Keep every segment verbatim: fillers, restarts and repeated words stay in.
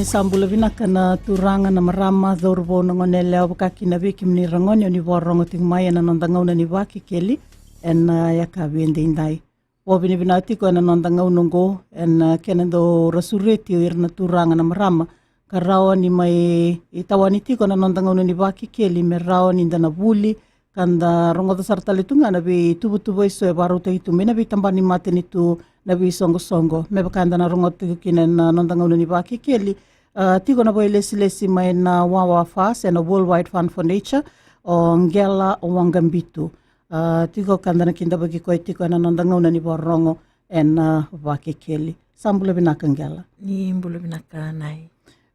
Sa bula vinaka na turaga, na marama, cauravou, na gone yalewa, vaka kina vei kemuni ragone o ni vakarorogo tiko mai ena noda gauna ni Vakekeli ena yakavi edaidai. Vakavinavinaka tiko ena noda gauna oqo ena kena dau ra sureti o ira na turaga, na marama, ka rawa ni mai tawani tiko na noda gauna ni Vakekeli me rawa ni da na vuli ka da rogoca sara tale tu ga na veituvatuva eso e vakarautaki tu mai na veitabana ni matanitu, na veisoqosoqo, me vaka eda na rogoca tiko kina ena noda gauna ni Vakekeli. A, tiko na vakailesilesi mai na WWF se na World Wide Fund for Nature, o Qela Waqabitu. A, tiko ka da na kidavaki koya tiko ena noda gauna ni vakarorogo ena Vakekeli. Sa bula vinaka, Qela. Ni bula vinaka, Nai.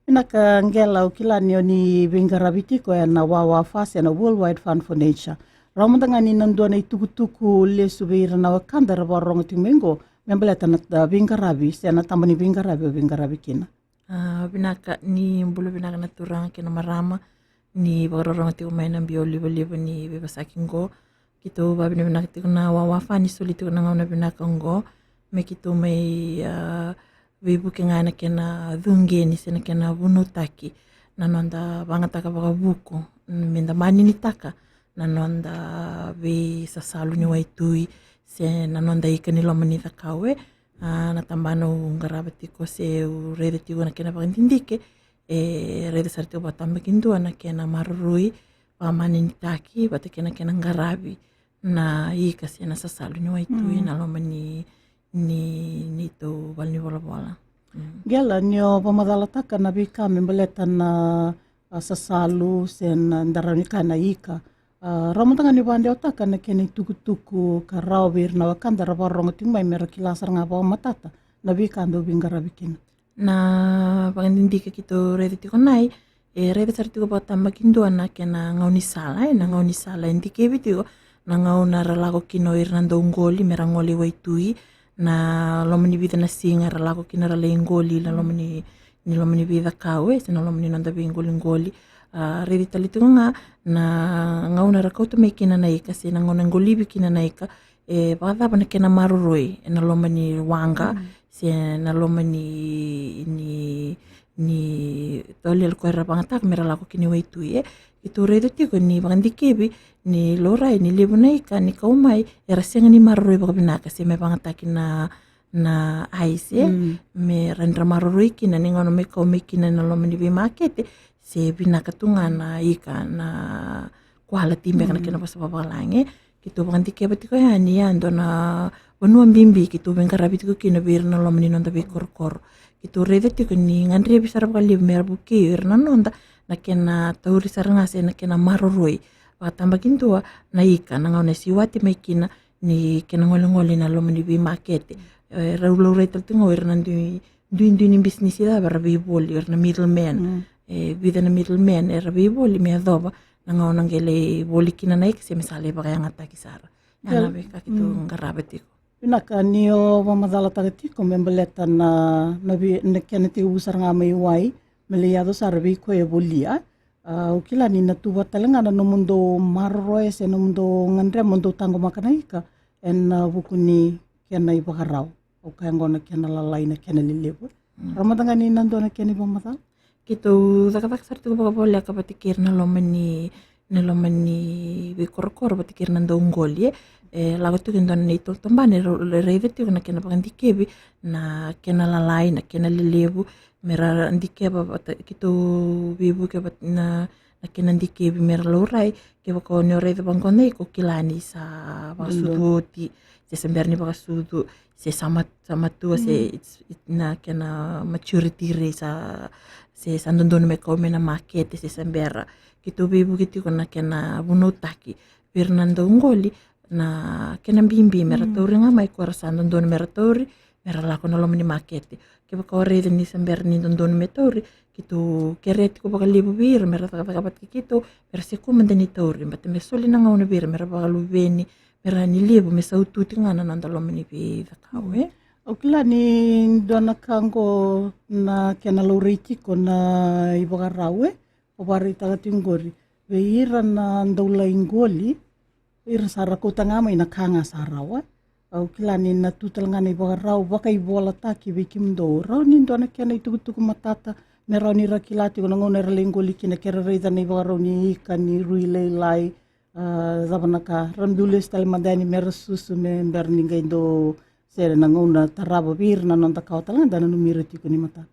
Vinaka, Qela, au kila ni o ni veiqaravi tiko ena WWF se na World Wide Fund for Nature. Rawa mada ga ni na dua na itukutuku lesu vei ira na wekada era vakarorogo tiko mai oqo me baleta na, a, veiqaravi se na taba ni veiqaravi o veiqaravi kina. A, vinaka, ni bula vinaka na turaga kei na marama ni vakarorogo tiko mai na biau livaliva ni veivosaki oqo. Keitou vakavinavinaka tiko na WWF ni soli tiko na gauna vinaka oqo me keitou mai, a, veivuke ga ena kena cuqeni se na kena vunautaki na noda vagataka vakavuku, me da maninitaka na noda veisasalu ni waitui se na noda ika ni loma ni cakau, e. A, na tabana au qarava tiko se au raica tiko na kena vakadidike, e raica sara tiko vakatabakidua na kena maroroi, vakamaninitaki vata kei na kena qaravi na ika se na sasalu ni waitui, mm, na loma ni, ni, neitou valenivolavola. Mm. Qela, ni o vakamacalataka na veika me baleta na, a, sasalu se na, da rawa ni kaya na ika, a, rawa mada ga ni vakadewataka na kena itukutuku ka rawa vei ira na wekada era vakarorogo tiko mai me ra kila sara ga vakamatata na veika dou veiqaravi kina. Na vakadidike keitou raica tiko, Nai, e raica sara tiko vakatabakidua na kena gaunisala, e, na gaunisala e dikevi tiko na gauna ra lako kina o ira na dauqoli me ra gole i waitui, na loma ni vica na siga ra lako kina ra lai qoli na loma ni, ni loma ni veicakau, e, se na loma ni noda veiqoliqoli. A, raici tale tiko ga na gauna ra kauta mai kina na ika se na gauna e qolivi kina na ika, e vakacava na kena maroroi ena loma ni waqa, mm, se na loma ni, ni, ni tolel ko era vagataka me ra lako kina i waitui, e. Keitou raica tiko ni vakadikevi ni laurai ni levu na ika ni kau mai era sega ni maroroi vakavinaka se me vagataki na, na ice, e. Mm. Me ra, ni ra maroroi kina ni gauna me kau mai kina ena loma ni veimakete, se vinaka tu ga na ika, na quality beka na, mm, kena vosa vakavalagi, e. Keitou vakadikeva tiko yani ya dua na vanua bibi keitou veiqaravi tiko kina vei ira na loma ni noda veikorokoro. Keitou raica tiko ni gadrevi sara vakalevu me ra vukei ira na noda, na kena tauri sara ga se na kena maroroi. Vakatabakidua na ika, na gauna e siwati mai kina ni kena golegole na loma ni veimakete. E, rau laurai tale tiko ga o ira na dui, duidui ni bisinisi cava era veivoli, o ira na middleman. Mm. E vica na middleman era veivoli me yacova na gauna qai lai voli kina na ika se me sa lai vakayagataki sara. Ia na veika keitou, mm, qarava tiko. Vinaka, ni o vakamacalataka tiko me baleta na, na, vi, na kena tekivu sara ga mai wai me lai yaco sara vei koya e volia. A, au kila ni na tu vata tale ga na nomudou maroroya se nomudou gadreva mo dou taqomaka na ika ena, a, vuku ni kena ivakarau. Au kaya oqo na kena lalai, na kena lelevu. Mm. Rawa mada ga ni na dua na kena ivakamacala. Keitou cakacaka sara tiko vakavoleka vata kei ira na loma ni, na loma ni veikorokoro vata kei ira na dauqoli, e. E lako tiko e dua na neitou tabana e ra, ra raica tiko na kena vakadikevi, na kena lalai, na kena lelevu, me ra dikeva vata, keitou veivuke vata na, na kena dikevi me ra laurai. Kevaka o ni o raica vaqo na ika, o kila ni sa vakasucu oti, se sa bera ni vakasucu, se sa mat, sa matua, se, mm, it's, it, na kena maturity rei sa, se sa dodonu me kau mai na makete, se sa bera. Keitou veivuke tiko na kena vunautaki vei ira na dauqoli, na kena bibi me ra, mm, tauri ga mai ko era sa dodonu me ra tauri, me ra lako na loma ni makete. Kevaka o raica ni sa bera ni dodonu me tauri, keitou kerea tiko vakalevu vei ira me ra cakacaka vata kei keitou me ra se kua mada ni tauri, baleta me soli na gauna vei ira me ra vakaluveni, me ra ni levu, me sautu tiko ga na noda loma ni veicakau, e. Au kila ni dua na ka oqo na kena laurai tiko na ivakarau, e. O vakaraitaka tiko oqori vei ira na dau lai qoli, ira sa ra kauta ga mai na ka ga sa rawa. Au kila ni na tu tale ga na ivakarau vakaivolataki vei kemudou. Rawa ni dua na kena itukutuku matata Me rawa ni ra kila tiko na gauna era lai qoli kina, ke ra raica na ivakarau ni ika, ni rui lailai, a, cava na ka, ra biu lesu tale mada yani me ra susu me bera ni qai dau se na gauna tarava vei ira na noda kawa tale ga da nanumi ira tiko ni mataka.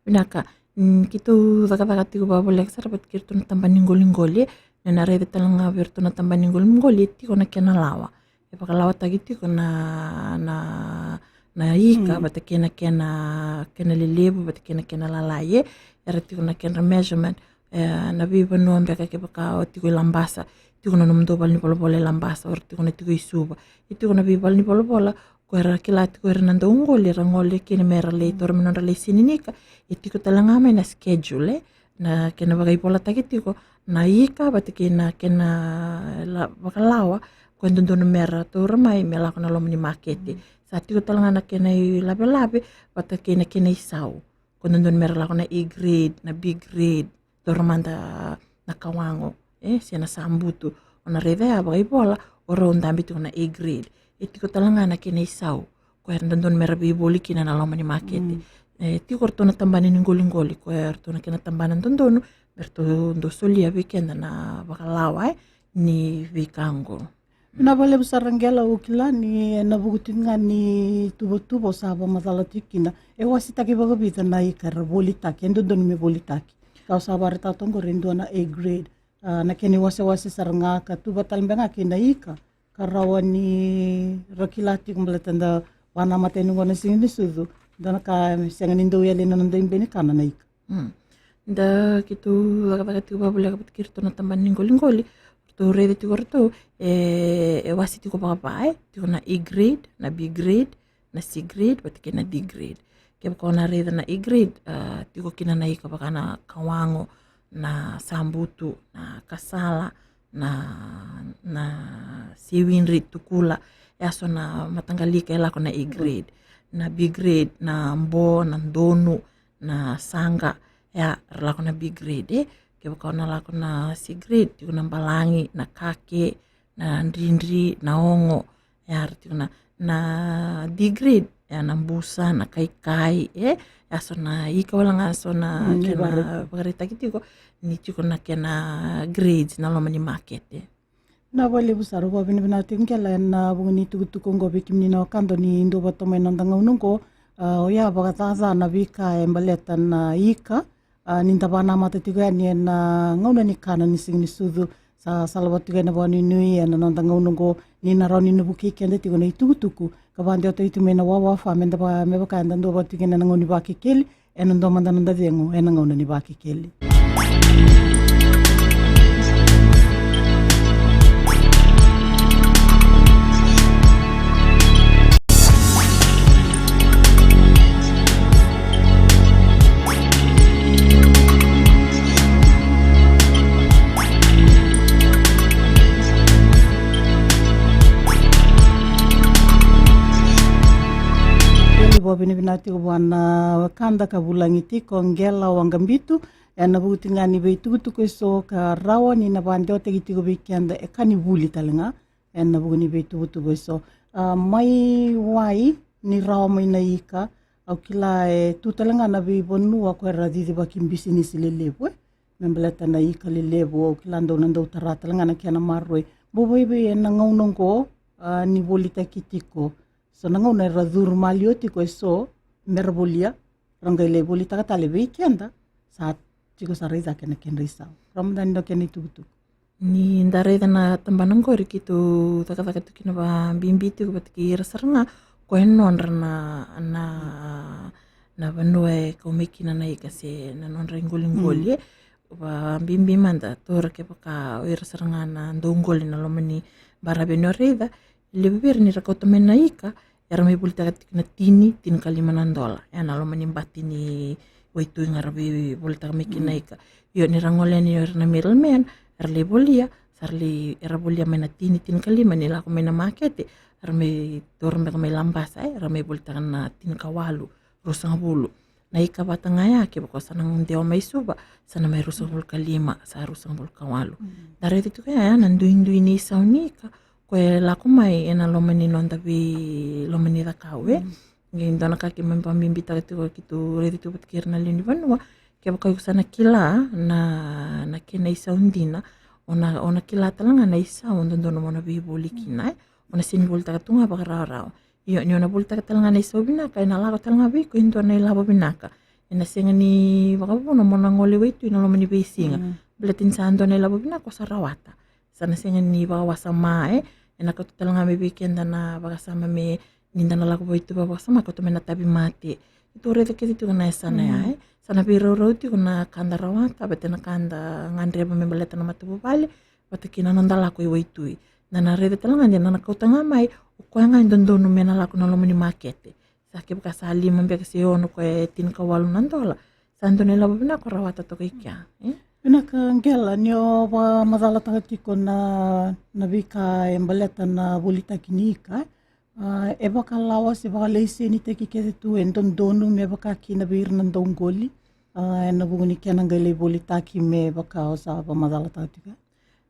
Vinaka. Mm, keitou cakacaka tiko vakavoleka sara vata kei iratou na taba ni qoliqoli. Na, na raica tale ga vei iratou na taba ni qoliqoli, e tiko na kena lawa. E vakalawataki tiko na, na, na ika, mm, vata kei na kena, kena lelevu, vata kei na kena lalai, e. Era tiko na kedra measurement, e, na veivanua beka kevaka o tiko i Labasa, tiko na nomudou valenivolavola i Labasa, o ira tiko na tiko i Suva, e tiko na veivalenivolavola ko era kila tiko era na dau qoli, era gole kina me ra lai taura me nodra lai sini ni ika, e tiko tale ga mai na schedule, e. Na kena vakaivolataki tiko na ika vata kei na kena la-, vakalawa ko e dodonu me ra taura mai me lako na loma ni makete. Sa tiko tale ga na kena ilavelave vata kei na kena isau ko e dodonu me ra lako na A grade, na B grade, taura mada na kawago, e, se na sabutu. O na raica ya vakaivola, o rau dabe tiko na A grade. E tiko tale ga na kena isau ko era dodonu me ra veivoli kina na loma ni makete. Mm. E tiko ratou na tabana ni qoliqoli, ko eratou na kena tabana dodonu me ratou dau solia vei keda na vakalawa, e, ni veika oqo. Vinaka vakalevu sara Qela, au kila ni ena vuku tiko ga ni tuvatuva o sa vakamacala tiko kina, e wasitaki vakavica na ika era volitaki, e dodonu me volitaki? Ka au sa vakaraitaka toka oqori e dua na A grade. A, na kena iwasewase sara ga ka tuva tale beka ga kei na ika ka rawa ni ra kila tiko baleta da vakanamata yani oqo na Siga ni Sucu, dua na ka e sega ni dau yali ena noda ibe ni kana na ika. Mm. Da keitou cakacaka tiko vakavoleka vata kei iratou na tabana ni qoliqoli, ratou raica tiko ratou, e, e wase tiko vakava, e, tiko na A grade, na B grade, na C grade vata kei na D grade. Kevaka o na raica na A grade, a, tiko kina na ika vaka na kawago, na sabutu, na kasala, na, na sewidri, tukula, e a so na mataqali ika e lako na A grade. Na B grade, na bo, na donu, na saqa, e a ra lako na B grade, e. Kevaka o na lako na C grade, tiko na balagi, na kake, na dridri, na ogo, e a ra tiko na, na D grade, e a na busa, na kaikai, e, e a so na ika wale ga so na, mm, kena vakaraitaki tiko ni tiko na kena grades na loma ni makete. Vinaka vakalevu sara, au vakavinavinaka tiko Qela ena vuku ni tukutuku oqo vei kemuni na wekada ni dau vata mai ena noda gauna oqo. A, oya vakacaca na veika e baleta na ika, a, ni da vakanamata tiko yani ena gauna ni kana ni Siga ni Sucu. Sa salavata tiko ena vakanuinui ena noda gauna oqo ni na rawa ni na vukei keda tiko na itukutuku ka vakadewataki tiko mai na WWF me da va-, me vaka eda dau vata tiko kina ena gauna ni Vakekeli, ena dua mada na noda cegu ena gauna ni Vakekeli. Kemuni vakavinavinaka tiko vua na wekada ka vulagi tiko Qela Waqabitu ena vuku tiko ga ni veitukutuku eso ka rawa ni na vakadewataki tiko vei keda e ka ni vuli tale ga ena vuku ni veituvatuva eso. A, mai wai ni rawa mai na ika, au kila e tu tale ga na veivanua ko era cicivaki bisinisi lelevu, e, me baleta na ika lelevu, au kila dou na dau tara tale ga na kena maroroi. Bau vaivei ena gauna oqo, a, ni volitaki tiko. So na gauna era curu maliwa tiko eso me ra volia, ra qai lai volitaka tale vei keda sa tiko sara i cake na kedra isau. Rawa mada ni dua kena itukutuku. Ni da raica na tabana oqori keitou cakacaka tiko kina vakabibi tiko vata kei ira sara ga ko e nodra na, na, na vanua e kau mai kina na ika se na nodra iqoliqoli, e. Vakabibi mada taura kevaka o ira sara ga na dau qoli na loma ni baravi ni o raica, levu vei ira ni ra kauta mai na ika, era mai volitaka tiko na tini, tinikalima na dola. E a na loma ni bati ni waitui ga ra veivolitaka mai kina na ika. Io, ni ra gole yani o ira na middleman, era lai volia, sa ra lai, era volia mai na tini, tinikalima ni lako mai na makete, era mai taura beka mai Labasa, e, era mai volitaka na tinikawalu, ruasagavulu. Na ika vata ga ya, kevaka sa na dewa mai Suva, sa na mai ruasagavulu ka lima, sa ruasagavulu ka walu. Da raica tiko ya, ya na duidui ni isau ni ika ko e lako mai ena loma ni noda vei, loma ni cakau, e. Qai dua na ka keimami vakabibitaka tiko, keitou raica tiko vata kei ira na lewe ni vanua, kevaka iko sa na kila na, na kena isau dina, o na, o na kila tale ga na isau dodonu mo na veivoli kina, e. O na sega ni volitaka tu ga vakarawarawa. Io, ni o na volitaka tale ga na isau vinaka, e na lako tale ga vei iko e dua na ilavo vinaka. E na sega ni vakavuna mo na gole i waitui na loma ni veisiga. Baleta ni sa dua na ilavo vinaka o sa rawata. Sa na sega ni vakawasama, e. E na kauta tale ga mai vei keda na vakasama me ni da na lako i waitui vakawasama, kauta mai na tauvimate. Keitou raica kece tiko na yasana ya, e. Sa na veiraurau tiko na ka da rawata vata na ka da gadreva me baleta na matavuvale, vata kei na noda lako i waitui. Da na raica tale ga ni da na kauta ga mai o koya ga e dodonu me na lako na loma ni makete. Sa kevaka sa lima beka se ono, koya e tinikawalu na dola, sa dua na ilavo vinaka o rawata toka i kea, e. Vinaka Qela, ni o vakamacalataka tiko na, na veika e baleta na volitaki ni ika, e. A, e vakalawa se vakalaisenitaki kece tu e dodonu me vaka kina vei ira na dauqoli, a, e na vuku ni kena qai lai volitaki me vaka o sa vakamacalataka tiko?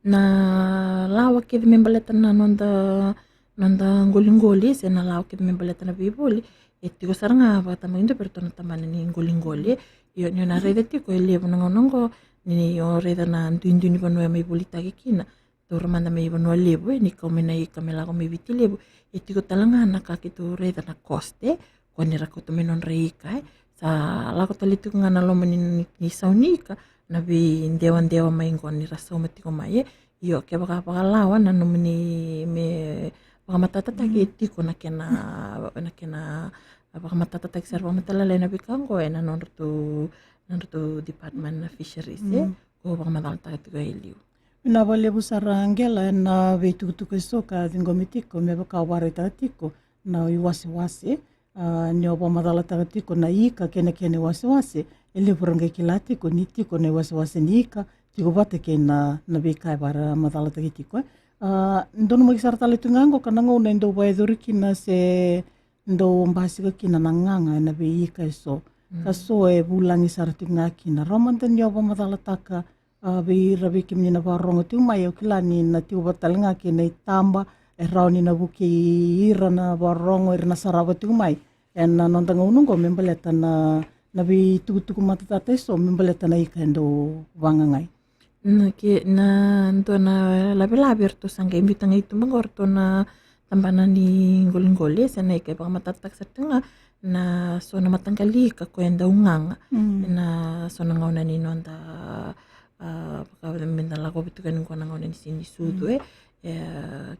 Na lawa kece me baleta na noda, noda qoliqoli, se na lawa kece me baleta na veivoli, e tiko sara ga vakatabakidua vei iratou na tabana ni qoliqoli. Io, ni o na raica tiko e levu na gauna oqo, ni o raica na duidui ni vanua e mai volitaki kina, taura mada mai Vanua Levu, e, ni kau mai na ika me lako mai Viti Levu, e tiko tale ga na ka keitou raica na cost, e, ko ni ra kauta mai nodra ika, e. Sa lako tale tiko ga na loma ni, ni, ni sau ni ika, na veidewadewa mai qo ni ra sauma tiko mai, e. Io, kevaka vakalawa na nomuni me vakamatatataki, e tiko na kena, na kena vakamatatataki sara vakamatailalai na veika oqo e na nodratou, nodratou department na fisheries, e. Ko vakamacalataka tiko e liu. Vinaka vakalevu sara Qela e na veitukutuku e so ka ciqomi tiko me vaka o vakaraitaka tiko na iwasewase. A, ni o vakamacalataka tiko na ika kei na kena iwasewase, e levu ra qai kila tiko ni tiko na iwasewase ni ika tiko vata kei na, na veika e vakamacalataki tiko, e. A, donumaki sara tale tu ga oqo ka na gauna e dau vakayacori kina se dau basika kina na gaga e na veiika e so. Ka so e vulagi sara tiko ga kina. Rawa mada ni o vakamacalataka, a, vei ira vei kemuni na vakarorogo tiko mai, au kila ni na tiko vata tale ga kei na itaba e rawa ni na vukei ira na vakarorogo, ira na sarava tiko mai e na noda gauna oqo me baleta na, na veitukutuku matatata e so me baleta na ika e dau vagagai. Na ke, na dua na lavelave eratou sa qai biuta ga i tuba oqo eratou na tabana ni qoliqoli, e, se na ika e vakamatatataka sara tiko ga na so na mataqali ika ko e dau gaga. E na so na gauna ni noda, a, vaka me da lako vata tiko yani qo na gauna ni sega ni sucu, e. E,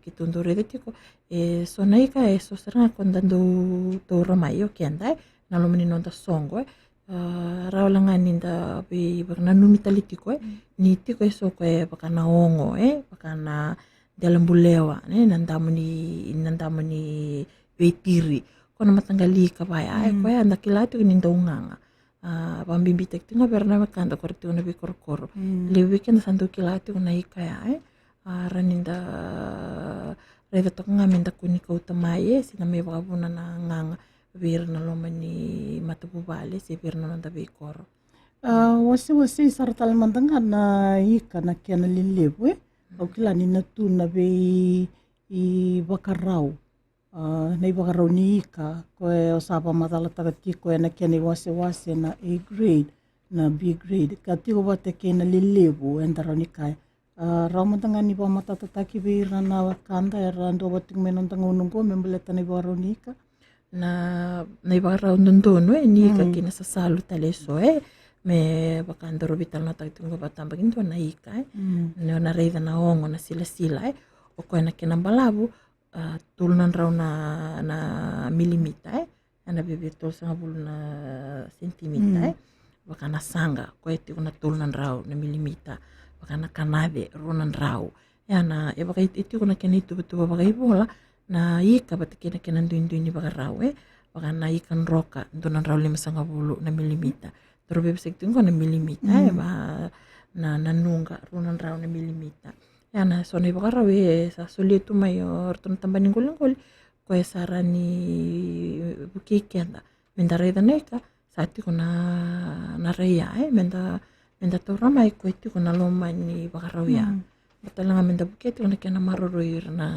keitou dau raica tiko, e, so na ika e so sara ga ko da dau taura mai o keda, e, na loma ni noda soqo, e. A, rawa wale ga ni da veivakananumi tale tiko, e. Ni tiko e so ko e vaka na ogo, e, vaka na delabulewa, e, na damu ni, na damu ni veitiri. Ko na mataqali ika vaya, e, koya da kila tiko ni dau gaga. A, vakabibitaki tiko ga vei ira na wekada ko ira tiko na veikorokoro. Levu vei keda sa dau kila tiko na ika ya, e. A, rawa ni da raica toka ga me da kua ni kauta mai, e, se na mai vakavuna na gaga vei ira na loma ni matavuvale se vei ira na noda veikoro. A, wasewasei sara tale mada ga na ika na kena lelevu, e. Au kila ni na tu na vei, ivakarau, a, na ivakarau ni ika ko e o sa vakamacalataka tiko e na kena iwasewase na A grade, na B grade, ka tiko vata kei na lelevu eda rawa ni kaya. A, rawa mada ga ni vakamatatataki vei ira na wekada era duavata tiko mai na noda gauna oqo me baleta na ivakarau ni ika? Na, na ivakarau dodonu, e, ni ika kei na sasalu tale e so, e, me vaka daru veitalanoataka tiko qo vakatabakidua na ika, e. Ni o na raica na ogo na silasila, e, o koya na kena balavu, a, tolu na drau na, na milimita, e. E na viavia tolusagavulu na sentimita, e. Vaka na saqa, koya e tiko na tolu na drau na milimita. Vaka na kanace, rua na drau. E na, e vaka e tiko na kena ituvatuva vakaivola na ika vata kei na kena duidui ni vakarau, e. Vaka na ika droka, dua na drau limasagavulu na milimita. Daru veivesaitaka tiko qo na milimita, e, va na, na nuqa, rua na drau na milimita. E na so na ivakarau e sa solia tu mai o ratou na tabana ni qoliqoli, ko e sa rawa ni vukei keda me da raica na ika sa tiko na, na rai ya, e, me da, me da taura mai ko e tiko na loma ni vakarau ya. Vata tale ga me da vukea tiko na kena maroroi ira na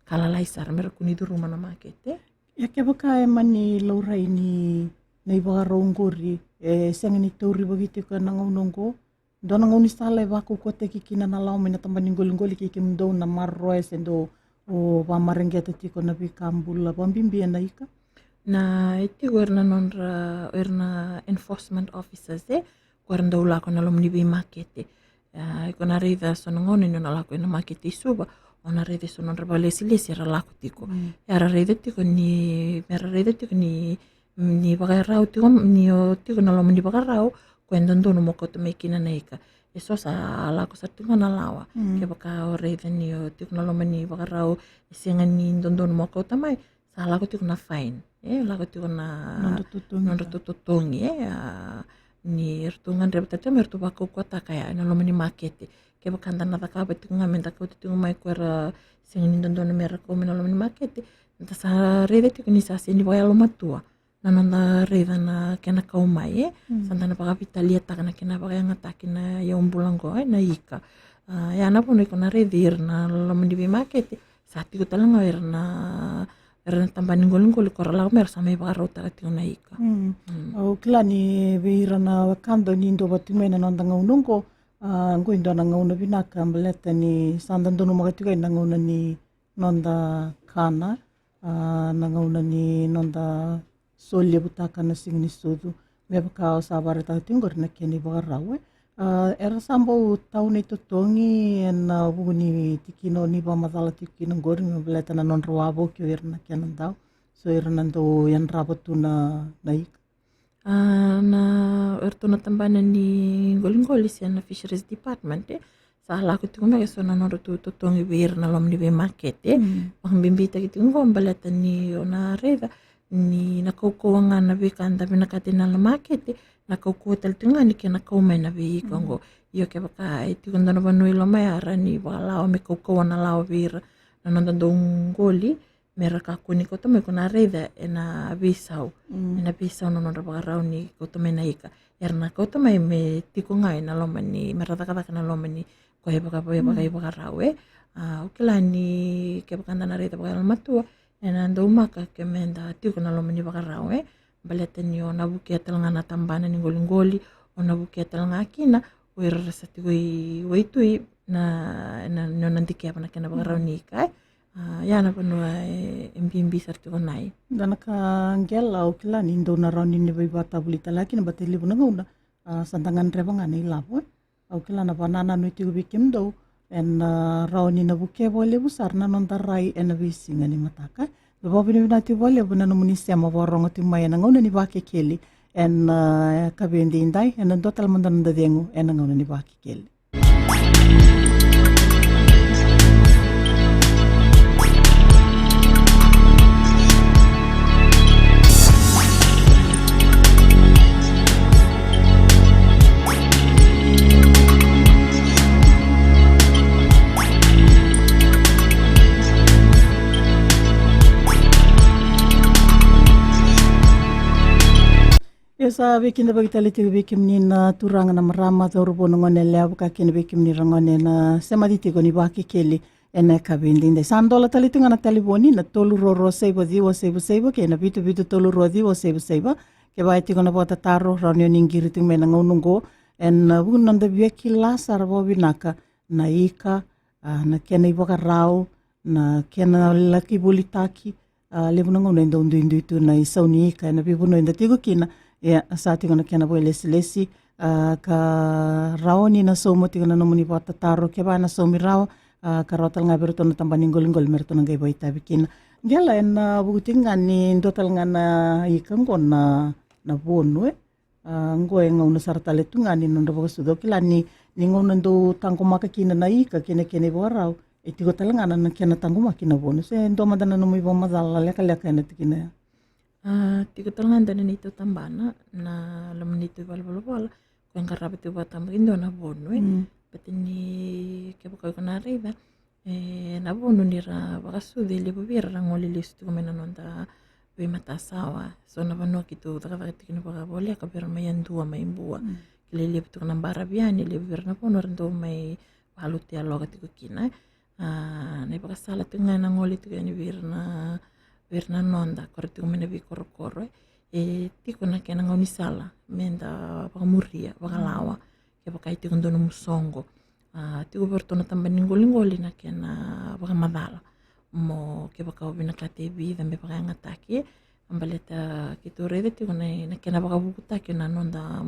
ka lalai sara me ra kua ni curuma na makete. Ia kevaka e mani laurai ni na ivakarau oqori e sega ni taurivaki tiko ena gauna oqo? Dua na gaunisala e vakaukauwataki kina na lawa mai na tabana ni qoliqoli kei kemudou na maroroya se dou vakamareqeta tiko na veika bula vakabibi ena ika? Na e tiko era na nodra, era na enforcement officers, e, ko era dau lako ena loma ni veimakete. A, iko na raica so na gauna ni o na lako ena makete i Suva, o na raica so na nodra vakalesilesi era lako tiko. Era raica tiko ni, era raica tiko ni, ni vakarau tiko, ni o tiko na loma ni vakarau, ko e dodonu mo kauta mai kina na ika. E so sa lako sara tiko ga na lawa. Kevaka o raica ni o tiko na loma ni vakarau e sega ni dodonu mo kauta mai, sa lako tiko na fine, e, lako tiko na nodra totogi, e, a, ni ratou gadreva tale tiko me ratou vakaukauwataka ya ena loma ni makete. Kevaka da na cakava tiko ga me da kauta tiko mai ko era sega ni dodonu me ra kau mai na loma ni makete, da sa raica tiko ni sa sega ni vakayalomatua na noda raica na kena kau mai, e. Sa da na vakaveitaliataka na kena vakayagataki na iyau bula oqo, e, na ika. A, ya na vanua iko na raici ira na loma ni veimakete sa tiko tale ga ira na, ira na tabana ni qoliqoli ko ra lako mai ra sa mai vakarautaka tiko na ika. Au kila ni vei ira na wekada ni dua vata tiko mai na noda gauna oqo, a, oqo e dua na gauna vinaka baleta ni sa da donumaka tiko ena gauna ni noda kana, a, na gauna ni noda solevutaka na siga ni sucu. Me vaka o sa vakaraitaka tiko oqori na kena ivakarau, e. A, era sa bau tau na itotogi ena vuku ni tikina o ni vakamacala tiko kina oqori me baleta na nodra wavoki o ira na kena dau, so ira na dau yadrava tu na, na ika. A, na, eratou na tabana ni qoliqoli se na fisheries department, e, sa lako tiko mai e so na nodratou totogi vei ira na loma ni veimakete, e. Vakabibitaki tiko oqo baleta ni o na raica ni na kaukauwa ga na veika da vinakata ena makete, na kaukauwa tale tiko ga ni kena kau mai na veika oqo. Io, kevaka e tiko dua na vanua i loma ya ra ni vakalawa me kaukauwa na lawa vei ira na noda dau qoli, me ra kakua ni kauta mai, ko na raica ena veisau, ena veisau na nodra vakarau ni kauta mai na ika. Era na kauta mai me tiko ga ena loma ni, me ra cakacaka ena loma ni ko e vaka, vaka, vaka, ivakarau, e. A, au kila ni kevaka da na raica vakayalomatua, ena daumaka ke me da tiko na loma ni vakarau, e. Baleta ni o na vukea tale ga na tabana ni qoliqoli, o na vukea tale ga kina o ira ra sa tiko i waitui na, na, ni o na dikeva na kena vakarau ni ika, e. A, ya na vanua e, e bibi sara tiko na i. Da na ka qela, au kila ni dou na rawa ni na veivakatavuli tale ga kina, baleta e levu na gauna, a, sa da gadreva ga na ilavo, e. Au kila na vakanananu e tiko vei kemudou ena, a, rawa ni na vukea vakalevu sara na noda rai ena veisiga ni mataka. Da vakavinavinaka tiko vakalevu na nomuni sema vakarorogo tiko mai ena gauna ni Vakekeli ena, a, yakavi edaidai, ena dua tale mada na noda cegu ena gauna ni Vakekeli. Ia sa veikidavaki tale tiko vei kemuni na turaga, na marama, cauravou, na gone yalewa, vaka kina vei kemuni ra gone na semati tiko ni Vakekeli ena yakavi edaidai. Sa dola tale tiko ga na talevoni na tolu rua rua saiva ciwa saiva saiva kei na vitu vitu tolu rua ciwa saiva saiva. Kevaka e tiko na vakatataro, rawa ni o ni qiri tiko mai ena gauna oqo ena vuku ni noda via kila sara vakavinaka na ika, a, na kena ivakarau, na kena laki volitaki, a, levu na gauna e dau duidui tu na isau ni ika ena veivanua eda tiko kina. Ia, sa tiko na kena vakailesilesi, a, ka rawa ni na sauma tiko na nomuni vakatataro, kevaka na saumi rawa, a, ka rawa tale ga vei iratou na tabana ni qoliqoli me ratou na qai vakaitavi kina. Qela, ena vuku tiko ga ni dua tale ga na ika oqo na, na vonu, e. A, oqo e gauna sara tale tu ga ni nodra vakasucu. Au kila ni, ni gauna dau taqomaka kina na ika kei na kena ivakarau, e tiko tale ga na, na kena taqomaki na vonu. Se dua mada na nomu ivakamacala lekaleka ena tikina ya? A, tiko tale ga e dua na neitou tabana na loma ni neitou valenivolavola, ko e qarava tiko vakatabakidua na vonu, e. Baleta ni kevaka o iko na raica, e, na vonu ni ra vakasucu, e levu vei ira ra gole lesu tiko mai na noda veimatasawa. So na vanua keitou cakacaka tiko kina vakavoleka vei ira mai Yadua, mai Bua. Kilai levu tiko na baravi yani, levu vei ira na vonu era dau mai valuti yaloka tiko kina. A, na ivakasala tiko ga ena gole tiko yani vei ira na, vei ira na noda, ko ira tiko mai na veikorokoro, e. E tiko na kena gaunisala me da vakamuria, vakalawa, kevaka e tiko dua nomu soqo. A, tiko vei iratou na taba ni qoliqoli na kena vakamacala. Mo kevaka o vinakata e vica me vakayagataki, a baleta keitou raica tiko na, na kena vakavukutaki na noda,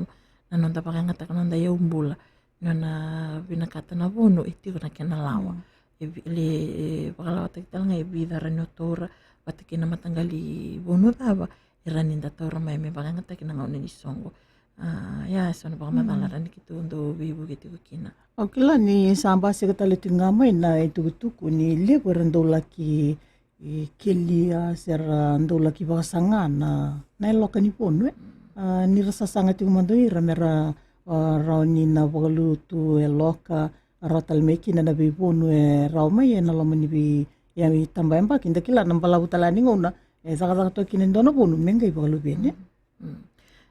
na noda vakayagataka na noda iyaubula. Nona vinakata na vonu e tiko na kena lawa. E vi-, le, e vakalawataki tale ga e vica rawa ni o taura, vata kei na mataqali vonu cava e rawa ni da taura mai me vakayagataki na gauna ni soqo. A, ia, e so na vakamacala rawa ni keitou dau veivuke tiko kina. Au kila ni sa basika tale tiko ga mai na itukutuku ni levu era dau laki, e, kelia se ra dau laki vakasaga na, na yaloka ni vonu, e. A, ni ra sasaga tiko mada o ira me ra, a, rawa ni na vakalutu yaloka, rawa tale mai kina na veivonu e rawa mai ena loma ni vei, ia, itabayabaki. Da kila na balavu tale ni gauna e cakacaka toka kina e dua na vonu me qai vakaluveni. Mm.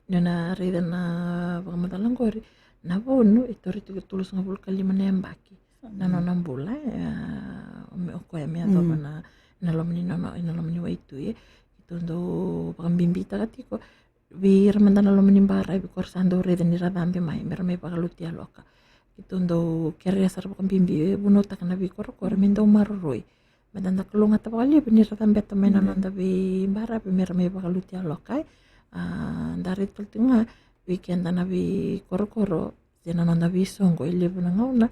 Ni o na raica na vakamacala qori, na vonu e taura tiko tolusagavulu ka lima na yabaki na nona bula, e, a, me, o koya me yacova na, na loma ni nona, na loma ni waitui, e. Keitou dau vakabibitaka tiko vei ira mada na loma ni baravi ko ra sa dau raica ni ra cabe mai me ra mai vakalutu yaloka. Keitou dau kerea sara vakabibi, e, vunautaka na veikorokoro me dau maroroi. Meda da kalougata vakalevu ni ra cabeta mai na noda veibaravi me ra mai vakalutu yaloka, e. A, da raica tale tiko ga vei keda na veikorokoro se na noda veisoqo, e levu na gauna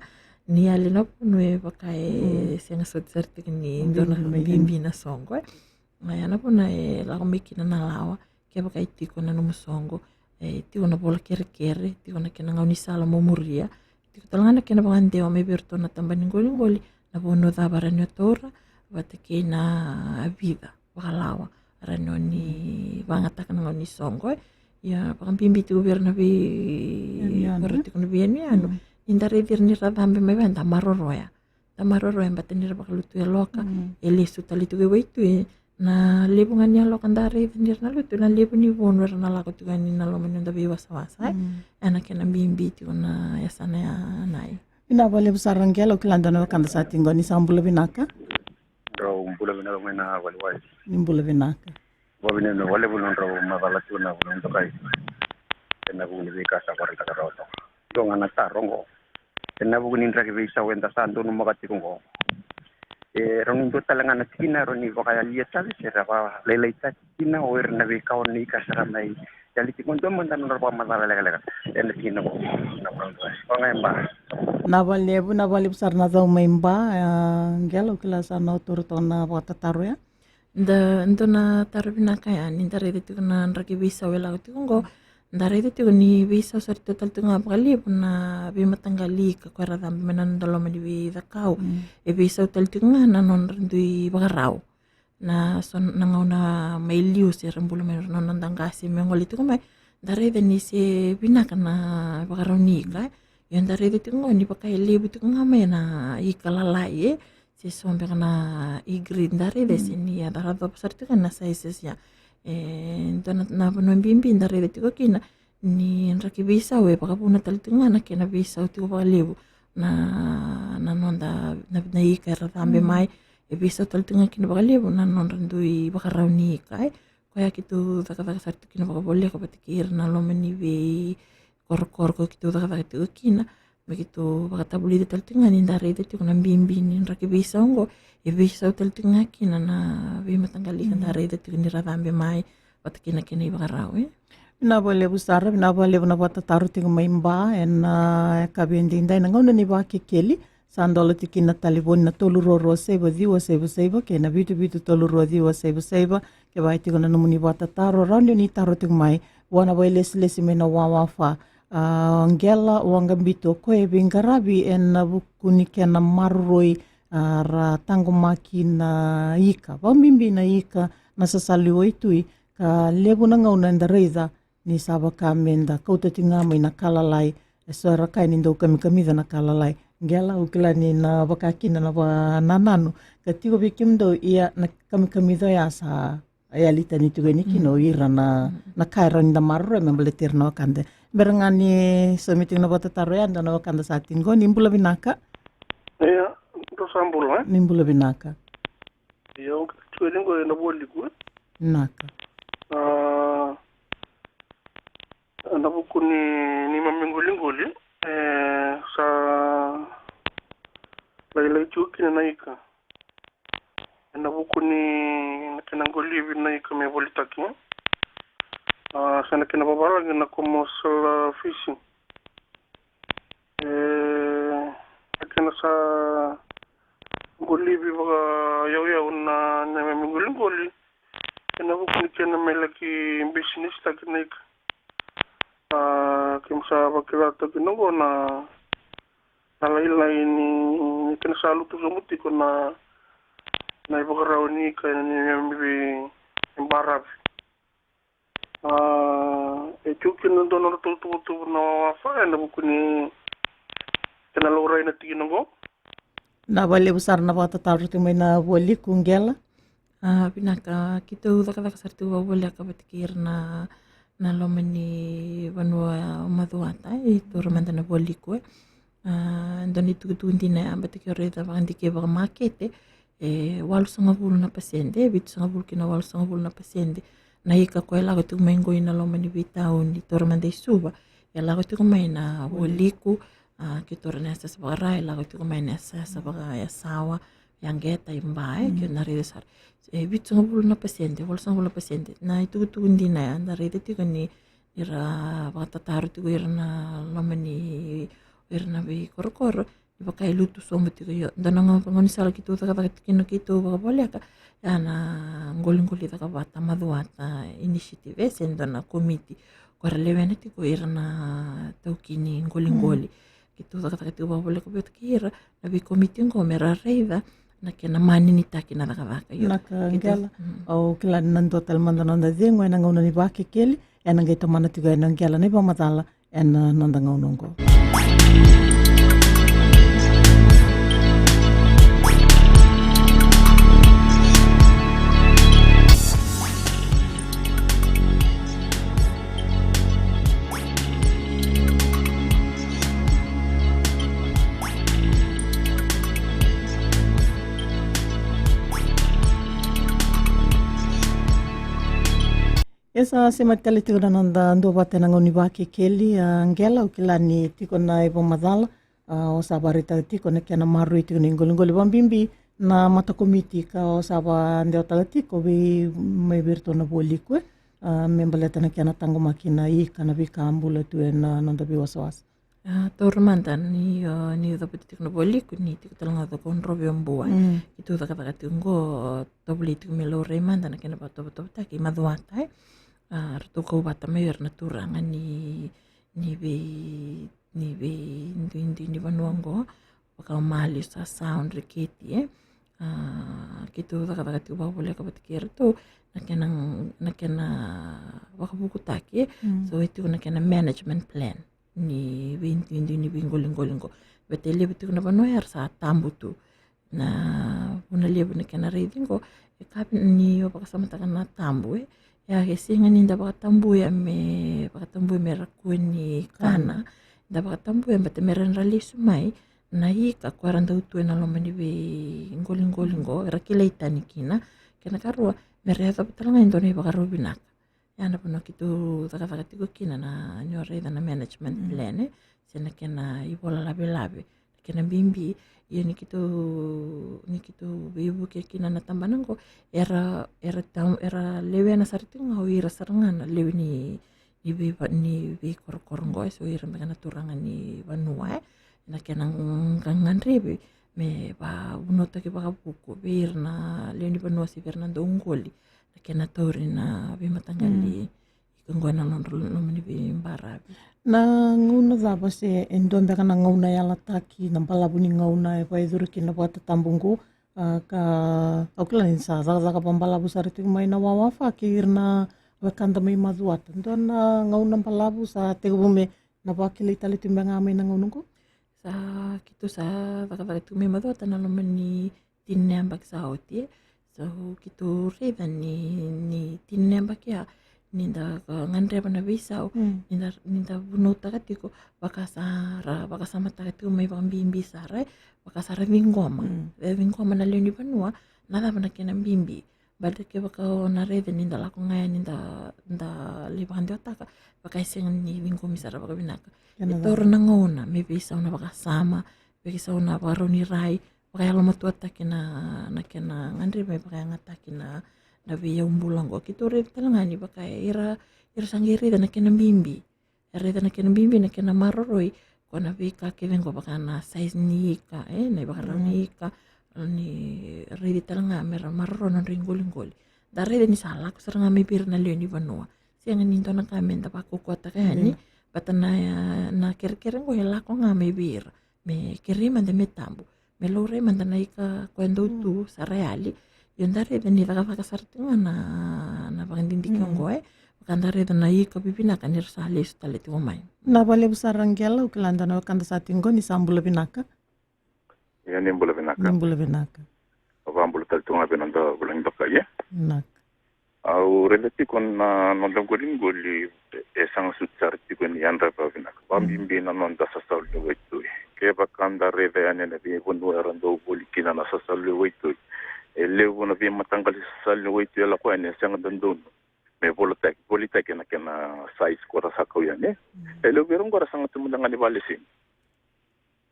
ni yali na vonu e vaka e sega soti sara tiko ni dua na bibi na soqo, e. A, ia na vuna e lako mai kina na lawa, kevaka e tiko na nomu soqo, e tiko na vola kerekere, tiko na kena gaunisala mo muria, tiko tale ga na kena vakadewa mai vei iratou na taba ni qoliqoli, na vonu cava rawa ni o taura, vata kei na vica vakalawa rawa ni o ni vakayagataka na gauna ni soqo, e. Ia, vakabibi tiko vei ira na vei, ira tiko na veiyanuyanu, ni da raici ira ni ra cabe mai vei, da maroroya. Da maroroya, e, baleta ni ra vakalutu yaloka, e lesu tale tiko e waitui, e. Na levu ga ni yaloka da raica ni ra na lutu, na levu ni vonu era na lako tiko yani na loma ni noda veiwasawasa, e. Ena kena bibi tiko na yasana ya, na i. Vinaka vakalevu sara Qela, au kila dua na wekada sa tiko qo, ni sa bula vinaka. Drau bula vinaka mai na valewai. Ni bula vinaka. Vakavinavinaka vakalevu na nodrau macala tiko na vanua dokai. Ena vuku ni veika sa vakaraitaka rawa toka. Io ga na taro oqo. Ena vuku ni draki veisau eda sa donumaka tiko oqo. E rawa ni dua tale ga na tikina rawa ni vakayalia tale se ra vakalailaitaki kina o ira na veika o ni ka sara mai. Yali tiko dua mada na nodra vakamacala lekaleka ena tikina oqo. Na vanua oqo e Ba. Na valevu, na valevu sara na cau mai Ba, e, Qela, au kila sa na o taura toka na vakatataro ya. Da, dua na taro vinaka ya, ni da raica tiko na draki veisau e lako tiko oqo, da raica tiko ni veisau sara tiko tale tiko ga vakalevu na veimataqali ika ko era cabe mai na noda loma ni veicakau. E veisau tale tiko ga na nodra dui vakarau. Na so na gauna mai liu se ra bula mai na noda qase me gole tiko mai, da raica ni se vinaka na vakarau ni ika, e. Io, da raica tiko oqo ni vaka e levu tiko ga mai na ika lalai, e. Se so beka na e-grade da raica, se ni a da raica sara tiko na sizes ya. E, dua na, na vanua bibi da raica tiko kina ni draki veisau e vakavuna tale tiko ga na kena veisau tiko vakalevu na, na noda, na, na ika era cabe mai. E veisau tale tiko ga kina vakalevu na nodra dui vakarau ni ika, e. Koya keitou cakacaka sara tiko kina vakavoleka vata kei ira na loma ni vei korokoro ko keitou cakacaka tiko kina, me keitou vakatavulica tale tiko ga ni da raica tiko na bibi ni draki veisau oqo, e veisau tale tiko ga kina na veimataqali ika da raica tiko ni ra cabe mai, vata kei na kena ivakarau, e. Vinaka vakalevu sara, vinaka vakalevu na vakatataro tiko mai Ba ena, e, yakavi edaidai, na gauna ni Vakekeli. Sa dola tiko kina na talevoni na tolu rua rua saiva ciwa saiva saiva kei na vitu vitu tolu rua ciwa saiva saiva. Kevaka e tiko na nomuni vakatataro, rawa ni o ni taro tiko mai vua na vakailesilesi mai na WWF, a, Qela Waqabitu, o koya e veiqaravi ena vuku ni kena maroroi, a, ra taqomaki na ika, vakabibi na ika na sasala ni waitui, ka levu na gauna eda raica ni sa vaka me da kauta tiko ga mai na ka lalai. E so era kaya ni dau kamikamica na ka lalai. Qela, au kila ni na vaka kina na vakanananu ka tiko vei kemudou, ia na kamikamica oya sa yali tani tiko yani kina o ira na, na ka e rawa ni da maroroya me baleti ira na wekada. Bera ga ni saumi tiko na vakatataro ya, dua na wekada sa tiko qo, ni bula vinaka. Ia, drau sa bula, e? Ni bula vinaka. Ia, au kila tiko yani qo ena Vualiku, e? Vinaka. A, Ena vuku ni neimami qoliqoli, e sa lailai tiko kina na ika. Ena vuku ni na kena qolivi na ika me volitaki, a, se na kena vavalagi na commercial, a, fishing. E, na kena sa qolivi vakayauyau na neimami qoliqoli, ena vuku ni kena me laki bisinisi taki na ika. A, keimami sa vakila toka kina oqo na, na lailai ni, ni kena sa lutu sobu tiko na, na ivakarau ni ika ena neimami veibaravi. A, e tiko kina dua na nodratou tuvatuva na WWF ena vuku ni kena laurai na tikina oqo. Na vakalevu sara na vakatataro tiko mai na Vualiku, Qela. A, vinaka, keitou cakacaka sara tiko vakavoleka vata kei ira na, na loma ni vanua o Macuata, e, taura mada na Vualiku, e. A, dua na itukutuku dina ya, vata kei ira e raica vakadikeva vakamakete, e walusagavulu na pasede, vitusagavulu ki na walusagavulu na pasede na ika ko e lako tiko mai qo ina loma ni veitauni, taura mada i Suva, e lako tiko mai na Vualiku. A, keitou rai na yasayasa vakara, e lako tiko mai na yasayasa vakaYasawa, Yaqeta, i Ba, e, keitou na raica sara. E vitusagavulu na pasede, walusagavulu na pasede na itukutuku dina ya, da raica tiko ni ira vakatataro tiko ira na loma ni, ira na veikorokoro, ni vaka e lutu sobu tiko. Io, dua na gaunisala keitou cakacaka tiko kina, keitou vakavoleka, ya na Qoliqoli Cakavata Macuata Initiative, e, se dua na komiti ko era lewena tiko ira na taukei ni qoliqoli. Keitou cakacaka tiko vakavoleka vata kei ira na veikomiti oqo me ra raica na kena maninitaki na cakacaka. Io. Vinaka, Qela. Au kila ni na dua tale mada na noda cegu ena gauna ni Vakekeli, ena qai tomana tiko yani o Qela na ivakamacala ena noda gauna oqo. E sa semati tale tiko na noda duavata ena gauna ni Vakekeli, a, Qela, au kila ni tiko na ivakamacala, a, o sa vakaraitaka tiko na kena maroroi tiko ni qoliqoli, vakabibi na matakomiti ka o sa vakadewataka tiko vei, mai vei iratou na Vualiku, e, a, me baleta na kena taqomaki na ika, na veika bula tu ena noda veiwasawasa. A, taura mada ni, a, ni cavuti tiko na Vualiku, ni tiko tale ga o Cakaudrove o Bua. Keitou cakacaka tiko oqo, tovolei tiko me laurai mada na kena vakatovotovotaki i Macuata, e. A, ratou kau vata mai o ira na turaga ni, ni vei, ni veiduidui ni vanua oqo, vaka o Maliu, Sasau, Dreketi, e. A, keitou cakacaka tiko vakavoleka vata kei iratou na kena, na kena vakavukutaki, e. So e tiko na kena management plan ni veiduidui ni veiqoliqoli oqo. Baleta e levu tiko na vanua era sa tabu tu. Na vuna levu na kena raici oqo, e kavi ni o vakasamataka na tabu, e. Ia, e sega ni da vakatabuya me, vakatabuya me ra kua ni kana. Da vakatabuya baleta me ra, ra lesu mai na ika ko era dau tu ena loma ni veiqoliqoli oqo, era kilai tani kina. Kena karua, me ra yacova tale ga e dua na ivakarau vinaka. Ya na vanua keitou cakacaka tiko kina na, ni o raica na management plan, e, se na kena ivola lavelave, na kena bibi. Ia ni keitou, ni keitou veivuke kina na tabana oqo, era, era ta-, era lewena sara tiko ga o ira sara ga na lewe ni, ni veiva-, ni veikorokoro oqo, e, so ira beka na turaga ni vanua, e, na kena ga-, gadrevi me vavunautaki vakavuku vei ira na lewe ni vanua se vei ira na dauqoli na kena tauri na veimataqali ika oqo ena nodra loma ni veibaravi. Na gauna cava se e dua beka na gauna yalataki, na balavu ni gauna e vakayacori kina na vakatatabu oqo, a, ka au kila ni sa cakacaka vakabalavu sara tiko mai na WWF kei ira na wekada mai Macuata. Dua na gauna balavu sa tekivu me na vakilai tale tu beka ga mai na gauna oqo? Sa, keitou sa cakacaka tiko mai Macuata na loma ni tini na yabaki sa oti, e. So keitou raica ni, ni tini na yabaki ya, ni da, a, gadreva na veisau, ni da, ni da vunautaka tiko, vaka sa ra vakasamataka tiko mai vakabibi sara, e, vaka sa ra ciqoma. Ra ciqoma na lewe ni vanua, na cava na kena bibi. Baleta kevaka o na raica ni da lako ga yani da, da lai vakadewataka, vaka e sega ni ciqomi sara vakavinaka. Kena E taura na gauna me veisau na vakasama, veisau na vakarau ni rai, vakayalomatuataki na, na kena gadreva me vakayagataki na, na veiyau bula oqo. Keitou raica tale ga ni vaka ira, ira sa qai raica na kena bibi. E raica na kena bibi, na kena maroroi, ko na veika kece oqo vaka na size ni ika, e, na ivakarau ni ika, ni raici tale ga me ra maroroya na nodra iqoliqoli. Da raica ni sa lako sara ga mai vei ira na lewe ni vanua. Sega ni dua na ka me da vakaukauwataka yani, baleta na, na kerekere oqo e lako ga mai vei ira. Me kerei mada me tabu. Me laurai mada na ika ko e dau tu, sa ra yali. Io, da raica ni cakacaka sara tiko ga na, na vakadidike oqo, e. Vaka da raica na ika vivinaka ni ra sa lesu tale tiko mai. Vinaka vakalevu sara Qela, au kila dua na wekada sa tiko qo, ni sa bula vinaka. Ia ni bula vinaka. Ni bula vinaka. Au vakabula tale tiko ga vei noda vulagi dokai, e. Vinaka. Au raica tiko na noda qoliqoli e saga soti sara tiko ni yadra vakavinaka. Vakabibi na noda sasalu ni waitui. Kevaka da raica yani na veivanua era dau voli kina na sasalu ni waitui. E levu na veimataqali sasalu ni waitui e lako yani e sega dodonu me volitaki, volitaki na kena size ko ra sa kau yani. E levu vei ira oqo ra saga tu mada ga ni vakalesoni.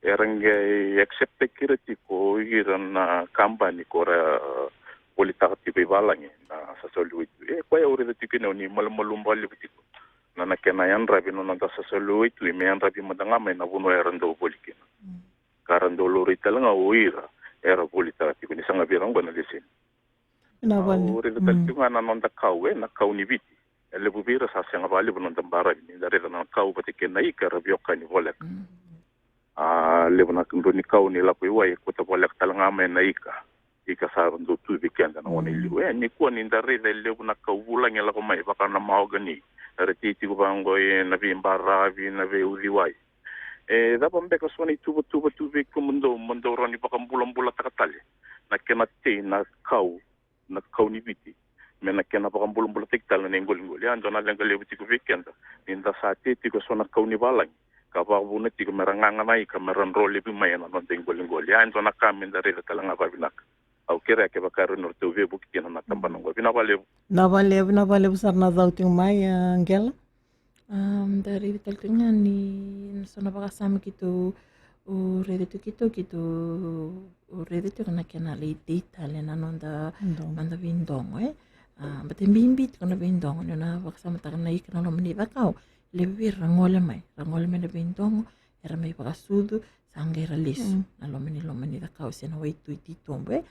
Era qai accept-taki ira tiko o ira na kabani ko ra volitaka tiko i valagi na sasalu ni waitui. E koya au raica tiko kina ni malumalumu vakalevu tiko na, na kena yadravi na noda sasalu ni waitui me yadravi mada ga mai na vanua era dau voli kina. Ka ra dau laurai tale ga o ira era volitaka tiko ni saga vei ira oqo na lesoni. Vinaka vakalevu. Au raica tale tiko ga na noda kau, e, na kau ni Viti. E levu vei ira sa sega vakalevu na noda baravi ni da raica na kau vata kei na ika era veiwekani voleka. A levu na dua ni kau ni lako i wai e kauta voleka tale ga mai na ika. Ika sa dau tu vei keda na gauna i liu. E, nikua ni da raica e levu na kau vulagi e lako mai vaka na mahogany. Era tei tiko vaqo e na veibaravi, na veiuciwai. E cava beka so na ituvatuva tu vei kemudou mo dou rawa ni vakabulabulataka tale na kena tei na kau, na kau ni Viti, me na kena vakabulabulataki tale na iqoliqoli. A dua na leqa levu tiko vei keda ni da sa tei tiko so na kau ni valagi ka vakavuna tiko me ra gaga na ika me ra dro laivi mai ena noda iqoliqoli. A dua na ka me da raica tale ga vakavinaka. Au kerea kevaka e rawa ni ratou veivuke kina na tabana oqo. Vinaka vakalevu. Vinaka vakalevu, vinaka vakalevu sara na cau tiko mai, a Qela. Am, da raica tale tiko ga ni so na vakasama keitou raica tiko, keitou, keitou raica tiko na kena lai tei tale na noda, noda veidogo, e. A, baleta e bibi tiko na veidogo, ni o na vakasamataka na ika na loma ni cakau, levu vei ira ra gole mai, ra gole mai na veidogo, era mai vakasucu, sa qai ra lesu na loma ni, loma ni cakau se na waitui titobu, e.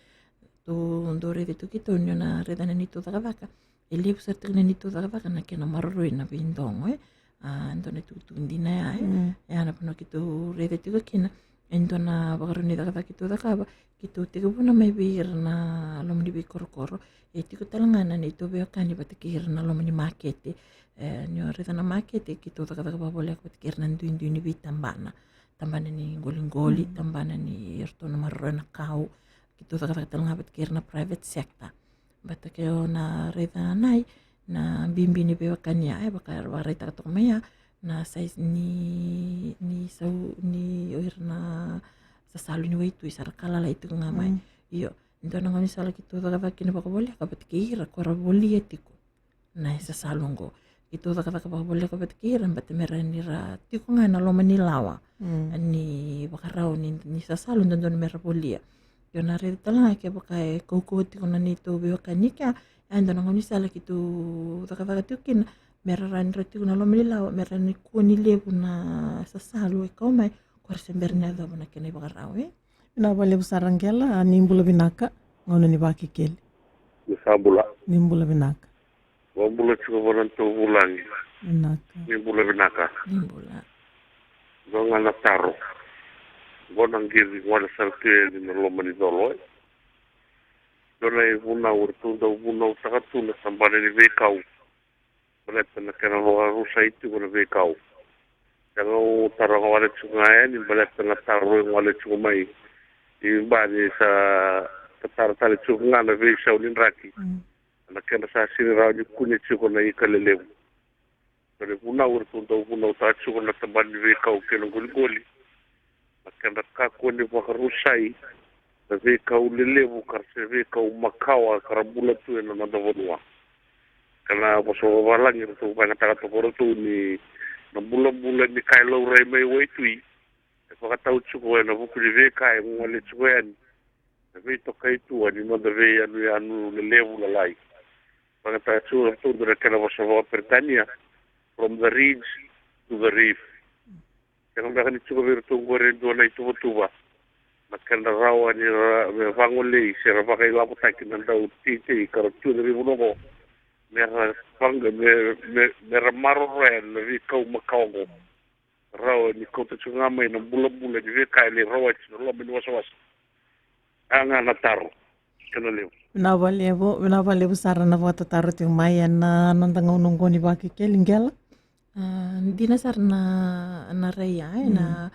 Tou dau raica tiko keitou ni o na raica na neitou cakacaka. E levu sara tiko na neitou cakacaka na kena maroroi na veidogo, e. A, dua na itukutuku dina ya, e. E a na vanua keitou raica tiko kina e dua na vakarau ni cakacaka keitou cakava, keitou tekivuna mai vei ira na loma ni veikorokoro. E tiko tale ga na neitou veiwekani vata kei ira na loma ni makete. E, ni o raica na makete, keitou cakacaka vakavoleka vata kei ira na duidui ni veitabana. Tabana ni qoliqoli, tabana ni iratou na maroroya na kau. Keitou cakacaka tale ga vata kei ira na private sector. Baleta ke o na raica na, na bibi ni veiwekani ya, e, vaka era vakaraitaka toka mai ya, na size ni, ni sau, ni o ira na sasalu ni waitui sa ra ka lalai tiko ga mai. Io, dua na gaunisala keitou cakacaka kina vakavoleka vata kei ira ko ra volia tiko na sasalu oqo. Keitou cakacaka vakavoleka vata kei ira, baleta me ra, ni ra tiko ga ena loma ni lawa ni vakarau ni, ni sasalu dodonu me ra volia. Io, na raica tale ga kevaka e kaukauwa tiko na neitou veiwekani kea, e dua na gaunisala keitou cakacaka tiko kina me ra rawa ni ra tiko na loma ni lawa, me ra nikua ni levu na sasalu e kau mai, ko ra se bera ni yacova na kena ivakarau, e. Vinaka vakalevu sara Qela, ni bula vinaka, gauna ni Vakekeli. Ni sa bula. Ni bula vinaka. Vakabula tiko vua na tou vulagi. Vinaka. Ni bula vinaka. Ni bula. Dua ga na taro. Qo na qiri gole sara tu yani na loma ni colo, e. Dua na ivunau eratou dau vunautaka tu na tabana ni veikau. Baleta na kena vakarusai tiko na veikau. Ia ga au taroga wale tiko ga yani baleta na taro e gole tiko mai. I ba ni sa tatara tale tiko ga na veisau ni draki. Na kena sa sini rawa ni kune tiko na ika lelevu. Dua na ivunau eratou dau vunautaka tiko na tabana ni veikau kei na qoliqoli. Na kena kakua ni vakarusai na veikau lelevu ka ra se veikau makawa ka ra bula tu ena noda vanua. Ka na vosa vavalagi ratou vagataka toka ratou ni na bulabula ni ka e laurai mai waitui e vakatau tiko ena vuku ni veika e gole tiko yani na veitokai tua ni noda veiyanuyanu lelevu lalai. Vagataka tiko ratou dua na kena vosa vakaperitania, from the ridge to the reef. Sega beka ni tiko vei iratou qori e dua na ituvatuva na kena rawa ni ra me vagolei se ra vakailavotaki na dau teitei ka ra tu ena veivanua oqo me ra vaga me me me ra maroroya na veikau makawa oqo. Rawa ni kauta tiko ga mai na bulabula ni veika e lai rawati na loma ni wasawasa. A ga na taro. Kena levu. Vinaka vakalevu, vinaka vakalevu sara na vakatataro tiko mai ena noda gauna oqo ni Vakekeli, Qela. A, dina sara na na rai ya ena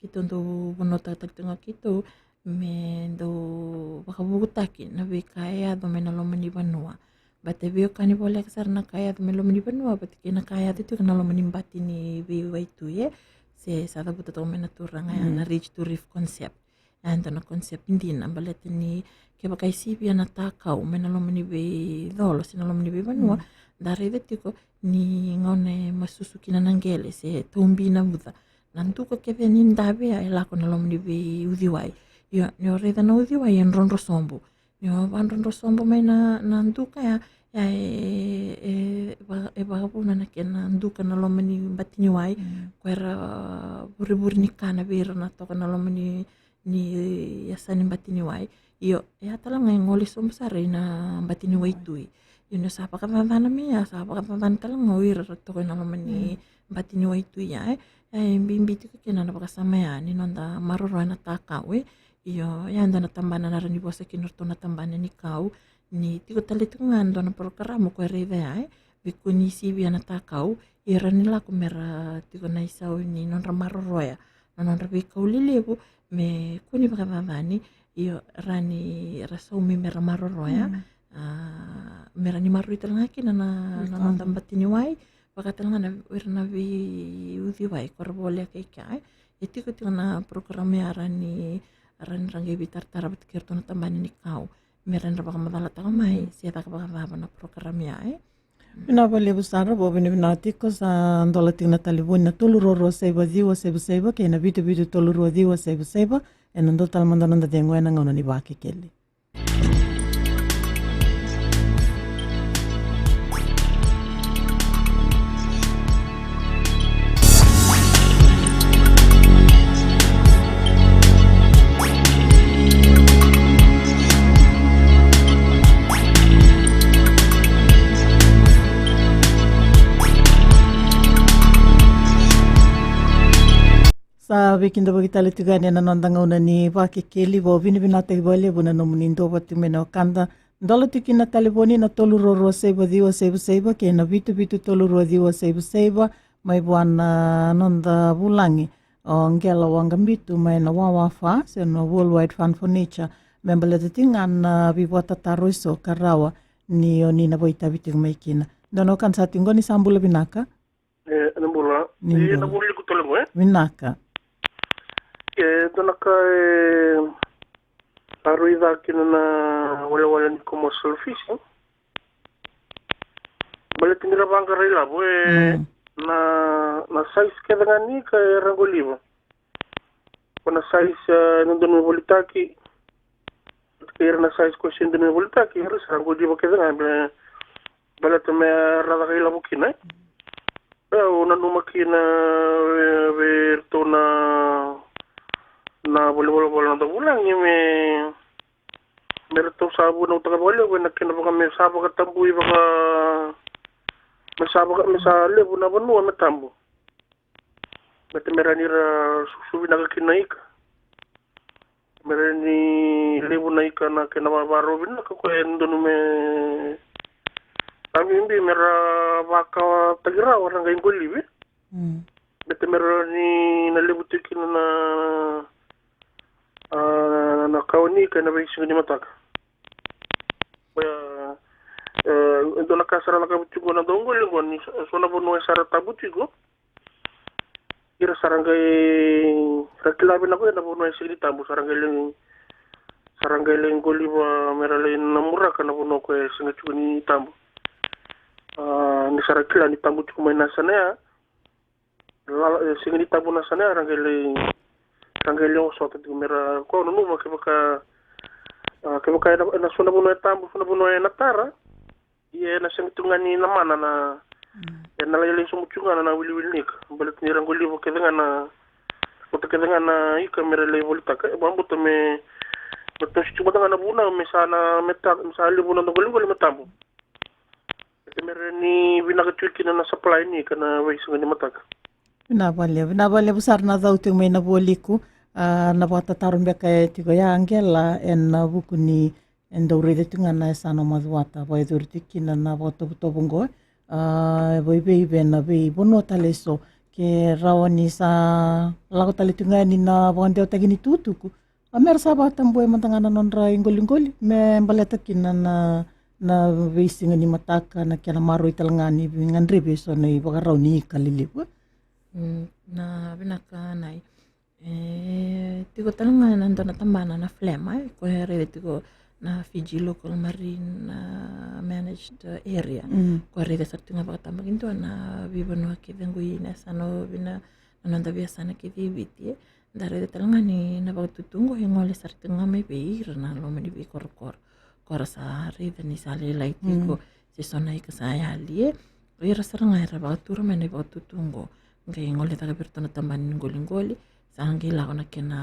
keitou dau vanua takataka tiko ga keitou me dau vakavukutaki na veika e yaco mai na loma ni vanua. Baleta e veiwekani voleka sara na ka e yaco mai loma ni vanua vata kei na ka e yaco tiko na loma ni bati ni veiwaitui e se sa cavuta toka mai na turaga ya na ridge to reef concept. E dua na concept dina baleta ni kevaka e sivia na takau mai na loma ni veicolo se na loma ni veivanua, da raica tiko ni gauna e masusu kina na qele se taubi na vuca, na duka kece ni dave ya e lako na loma ni veiuciwai. Io, ni o raica na uciwai e drodro sobu. Ni o vadrodro sobu mai na na duka ya, ya e e e vakavuna na kena duka na loma ni batiniwai. Ko era vurivuri ni kana vei ira na toka na loma ni ni yasa ni batiniwai. Io, e a tale ga e gole sobu sara i na batiniwai tui. Io, ni o sa vakacacana mai ya sa vakacacana tale ga o ira ra toka i na loma ni batiniwai tui ya e. E bibi tiko kina na vakasama ya ni noda maroroya na takau e. Io, ya dua na tabana na ra ni vosa kina ratou na tabana ni kau ni tiko tale tiko ga dua na porokaramu ko e raica ya e. Vei ko ni sivia na takau e ra ni lako me ra tiko na isau ni nodra maroroya na nodra veikau lelevu me kua ni vakacacani. Io, ra ni ra saumi me ra maroroya. A, me ra ni maroroi tale ga kina na na noda batiniwai. Vaka tale ga na ira na veiuciwai ko ra voleka i kea e. E tiko tiko na porokaramu ya ra ni ra ni ra qai veitaratara vata kei ratou na tabana ni kau me ra ni ra vakamacalataka mai se caka vakacava na porokaramu ya e. Vinaka vakalevu sara, vakavinavinaka tiko. Sa dola tiko na talevoni na tolu rua rua saiva ciwa saiva saiva kei na vitu vitu tolu rua ciwa saiva saiva. Ena dua tale mada noda cegu ena gauna ni Vakekeli. Sa veikidavaki tale tiko yani ena noda gauna ni Vakekeli. Vakavinavinakataki vakalevu na nomuni duavata tiko mai na wekada. Dola tiko kina na talevoni na tolu rua rua saiva ciwa saiva saiva kei na vitu vitu tolu rua ciwa saiva saiva. Mai vua na noda vulagi o Qela Waqabitu mai na WWF se na Worldwide Fund for Nature me baleta tiko ga na veivakatataro eso ka rawa ni o ni na vakaitavi tiko mai kina. Dua na wekada sa tiko qo, ni sa bula vinaka. E, na bula. Ni bula. Na bula ni kutolego e. Vinaka. E dua na ka e a rui ca kina na walewale ni commercial fishing. Baleta ni ra vaqara ilavo e na na size kece ga ni ika era qoliva. Ko na size e dodonu me volitaki. Kei ira na size ko e sega ni dodonu me volitaki, era sa qoliva kece ga me baleta me ra caka ilavo kina e. Au nanuma kina vei iratou na na valenivolavola na noda vulagi me me ratou sa vunautaka vakalevu ena kena vaka me sa vakatabui vaka me sa vaka me sa levu na vanua me tabu. Baleta me rawa ni ra susu vinaka kina ika. Me rawa ni levu na ika na kena vavarau vinaka ko e dodonu me sa bibi me ra vakawataki rawa ra qai qolivi. Baleta me rawa ni na levu tiko kina na a na kawa ni ika ena veisiga ni mataka. Koya e dua na ka sa ra cakava tiko na dau qoli qo ni so na vanua e sa ra tabu tiko. Ira sa ra qai ra kila vinaka koya na vanua e sega ni tabu sa ra qai levu Sa ra qai lai qoliva me ra lai namuraka na vanua ko e sega tiko ni tabu. A, ni sa ra kila ni tabu tiko mai na yasana ya. Lala, e, sega ni tabu na yasana ya, ra qai lai, ra qai lai osota tiko me ra, ko nanuma kevaka, a, kevaka ena, ena so na vanua e tabu, so na vanua ena tara. Ia ena sega tu ga ni na mana na, ena lailai sobu tu ga na wiliwili ni ika. Baleta ni ra qoliva kece ga na, vata kece ga na ika me ra lai volitaka. E vakabauta me, me tosi tu vata ga na vunau me sa na, me ta, me sa levu na noda qoliqoli me tabu. E te me ra ni vinaka tu kina na supply ni ika na veisiga ni mataka. Vinaka vakalevu, vinaka vakalevu sara na cau tiko mai na vualiku. A, na vakatataro beka e tiko ya Qela ena vuku ni e dau raica tiko ga na yasana o Macuata, vakayacori tiko kina na vakatovotovo oqo. A, e vaivei vei na veivanua tale eso ke rawa ni sa lako tale tiko ga yani na vakadewataki ni tukutuku. A, me ra sa vakatabuya mada ga na nodra iqoliqoli me baleta kina na, na veisiga ni mataka, na kena maroroi tale ga ni veigadrevi eso na ivakarau ni ika lelevu. Mm, na vinaka nai. E tiko tale ga na dua na tabana na FLMMA, e, ko e raica tiko na Fiji Local Marine, a, Managed Area. Mm. Ko e raica sara tiko ga vakatabakidua na veivanua kece qo i na yasana o vina, na noda veiyasana kece i Viti, e. Da raica tale ga ni na vakatutu qo e gole sara tiko ga mai vei ira na loma ni veikorokoro. Ko ra sa raica ni sa lailai tiko, mm, se so na ika sa yali, e. O ira sara ga era vakatura mai na ivakatutu qo. Qai gole caka vei iratou na tabana ni qoliqoli, sa qai lako na kena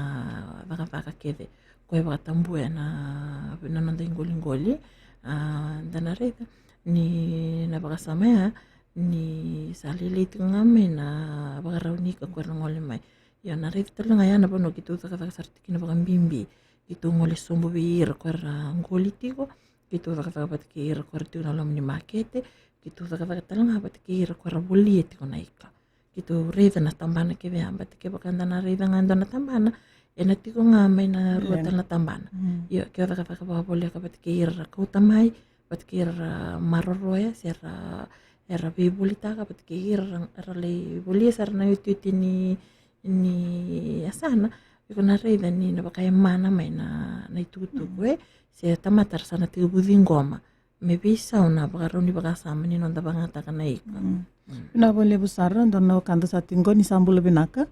cakacaka kece. Ko e vakatabuya na, na noda iqoliqoli, a, da na raica ni na vakasama ya, ni sa lailai tiko ga mai na vakarau ni ika ko era gole mai. Ia na raica tale ga ya na vanua keitou cakacaka sara tiko kina vakabibi. Keitou gole sobu vei ira ko era qoli tiko, keitou cakacaka vata kei ira ko era tiko na loma ni makete, keitou cakacaka tale ga vata kei ira ko era volia tiko na ika. Keitou raica na tabana kece ya, baleta kevaka da na raica ga e dua na tabana, ena tiko ga mai na rua, ena, tale na tabana. Mm. Io, ke o cakacaka vakavoleka vata kei ira ra kauta mai, vata kei ira ra maroroya, se ra, era veivolitaka, vata kei ira ra, ra lai volia sara na iotioti ni, ni yasana. Iko na raica ni na vaka e mana mai na, na itukutuku, mm, e, se tamata ra sa na tekivu ciqoma me veisau na vakarau ni vakasama ni noda vakayagataka na ika. Mm. Mm. Vinaka vakalevu sara, dua na wekada sa tiko qo, ni sa bula vinaka.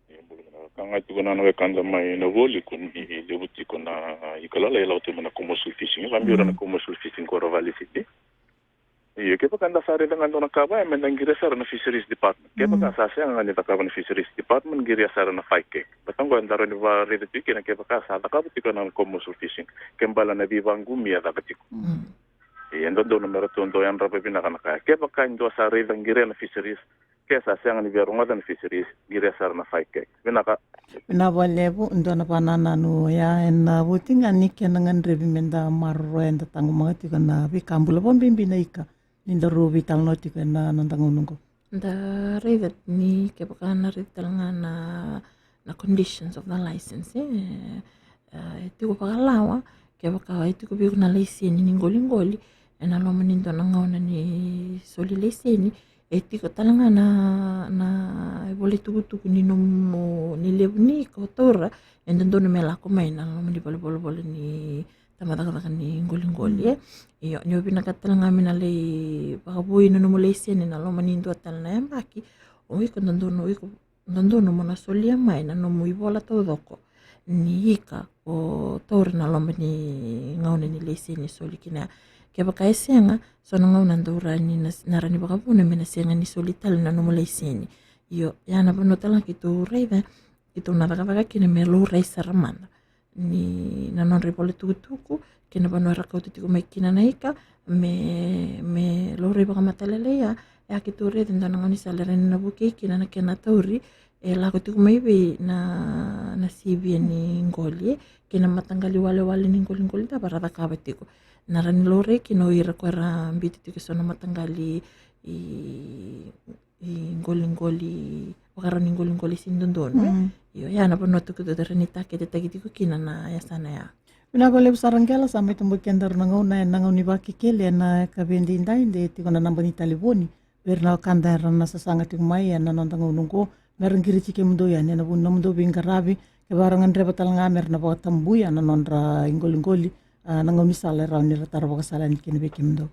Ia, bula vinaka. Ka ga tiko na, na wekada mai na vualiku ni levu tiko na ika lalai e lako tiko mai na commercial fishing. E vabira na, mm, commercial fishing ko ra vale Fiji. Io, kevaka da sa raica ga dua na ka vaya, me da qiria sara na Fisheries Department. Kevaka, mm, sa sega ga ni cakava na Fisheries Department, qiria sara na FICAC. Baleta qo eda rawa ni vakaraica tiko kina kevaka sa cakava tiko na commercial fishing, ke bale na veivaqumi e caka tiko. Mm. Ia, e dodonu me ratou dau yadrava vinaka na ka ya. Kevaka e dua sa raica, qiria na Fisheries, ke sa sega ni via rogoca na Fisheries, qiria sara na FICAC. Vinaka. Vinaka vakalevu, dua na vakanananu oya, ena vuku ga ni kena gadrevi me da maroroya, eda taqomaka tiko na veika bula vakabibi na ika ni daru veitalanoa tiko ena noda gauna oqo. Da raica ni kevaka na raica tale ga na, na conditions of the license, e, e tiko vakalawa, kevaka e tiko vei iko na laiseni ni qoliqoli ena loma ni dua na gauna ni soli laiseni, e tiko tale ga na, na ivola itukutuku ni nomu, ni levu ni ika o taura, e dodonu me lako mai na loma ni valenivolavola ni tabacakacaka ni qoliqoli, e. Io, ni o vinakata tale ga me na lai vakavoui na nomu laiseni ena loma ni dua tale na yabaki, o iko dodonu, o iko dodonu mo na solia mai na nomu ivola taucoko ni ika o taura ena loma ni gauna ni laiseni e soli kina. Kevaka e sega, so na gauna dau rawa ni na, na rawa ni vakavuna me na sega ni soli tale na nomu laiseni. Io, ya na vanua tale ga keitou raica, keitou na cakacaka kina me laurai sara mada ni na nodra ivola tukutuku kei na vanua era kauta tiko mai kina na ika, me, me laurai vakamatailalai ya. E a keitou raica e dua na gaunisala e rawa ni na vukei kina na kena tauri e lako tiko mai vei na, na sivia ni qoli, e, kei na mataqali walewale ni qoliqoli cava ra cakava tiko. Na rawa ni laurai kina o ira ko era biuta tiko e so na mataqali i i qoliqoli, vakarau ni qoliqoli sega ni dodonu, e? Mm. Io, ya na vanua tukituki rawa ni taketetaki tiko kina na yasana ya. Vinaka vakalevu sara Qela, sa mai toboki kedaru na gauna ena gauna ni Vakekeli ena yakavi edaidai, de tiko na naba ni talevoni vei ira na wekada era na sasaga tiko mai ena noda gauna oqo, me ra qiriti kemudou yani ena vuku ni nomudou veiqaravi kevaka ra gadreva tale ga me ra na vakatabuya na nodra iqoliqoli, a, na gaunisala e rawa ni ra tara vakasala yani kina vei kemudou.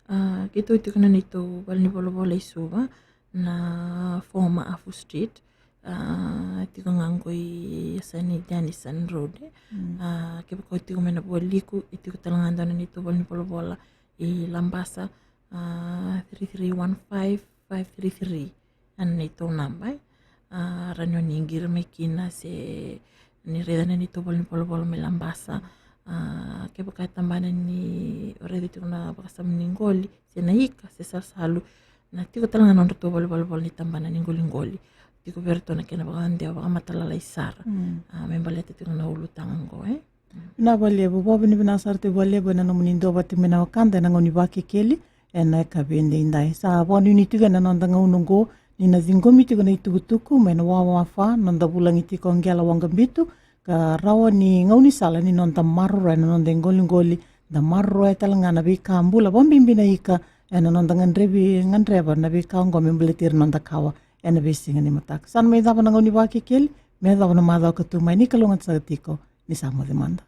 A, keitou tiko na neitou valenivolavola i Suva, na former Afu Street. A, tiko ga qo i yasa ni Denison Road, e. Mm. A, kevaka o tiko mai na Vualiku, e tiko tale ga dua na neitou valenivolavola i Labasa, a, three three one five five three three. A, na neitou naba, e. A, rawa ni o ni qiri mai kina se ni raica na neitou valenivolavola mai Labasa. A, kevaka e tabana ni o raica tiko na vakasama ni qoli, se na ika, se salusalu, na tiko tale ga na nodratou valenivolavola ni tabana ni qoliqoli. Tiko vei iratou na kena vakadewa vakamatalai sara. Mm. A, me baleta tiko na ulutaga qo, e. Vinaka vakalevu, vakavinavinaka sara tiko vakalevu ena nomuni duavata tiko mai na wekada ena gauna ni Vakekeli ena yakavi edaidai. Sa vakanuinui tiko ena noda gauna oqo ni na ciqomi tiko na itukutuku mai na WWF, noda vulagi tiko o Qela Waqabitu, ka rawa ni gaunisala ni noda maroroya na noda iqoliqoli, da maroroya tale ga na veika bula, vakabibi na ika, ena noda gadrevi, gadreva na veika oqo me baleti ira na noda kawa ena veisiga ni mataka. Sa na mai cava na gauna ni Vakekeli, me yacova na macawa ka tu mai, ni kalougata saka tiko, ni sa moce mada.